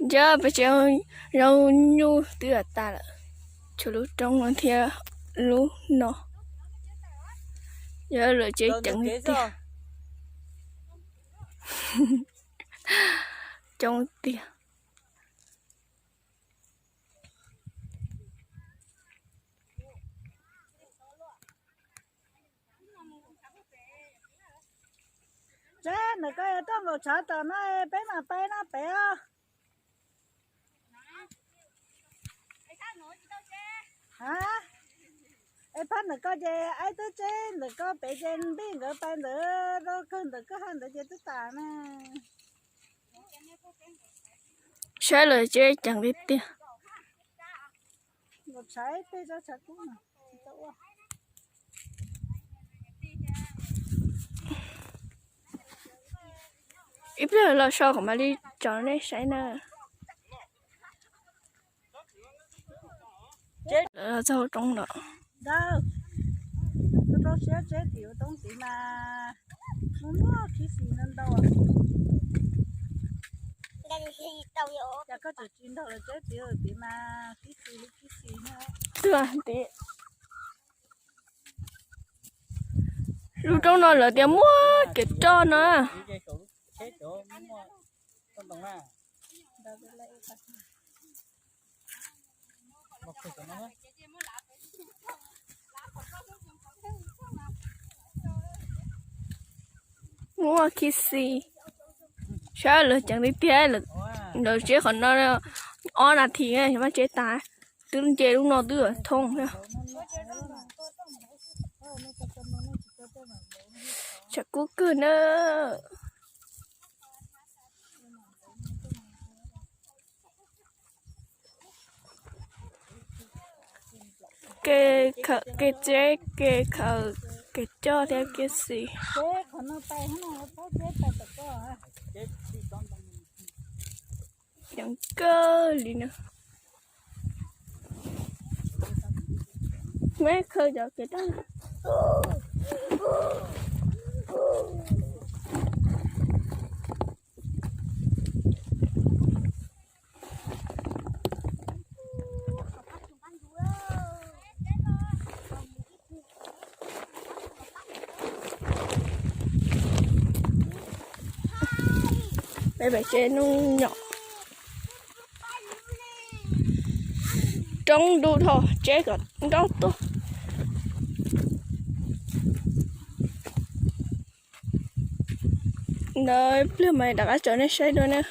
Nco peb tsev zoo nyuj twb tas lawm, tshuav lub roob no thiab lub no. Yog lawv tsev ceev li tiag. Coob tiag. Tsev ntawm koj yog tuaj nkaum tshav tom no, peb mam pais no pem os. Es phab ntawm koj ces aib twb tseb ntawm koj pem ces npij nkawd pais ntawd, rau kawg ntawm koj haj ntawd ces twb tas na. Saib lawv tsev ceev li tiag. Ib pliag los so kuv mam li tso nej saib na. Lawv los txog roob lawm. Rau siab tsev tim roob tid mas muaj muaj khib xis ntau ntau. Cas koj tseem tsis nrog lawv tsev tid tim mas khib xis li khib xis. Twb tim lub roob no lawv tias muaj kev roj no. Muaj khib xis. Saib lawv ceev li tiag. Lawv tsev qhov no ob nas this mas tsev tas. Twb nce lub no twb thoob thiab. Tshav kub kawg na. Kev khaws kev tsev, kev khaws kev coj thiab kev xis. Ceev kawg li na. Muab khaws cov kev roj. Peb pem tsev nub nyom. Roob ntuj dhau, tsev kom nrov tuaj. Ntawd pliag mas rov qab tso nej saib dua na.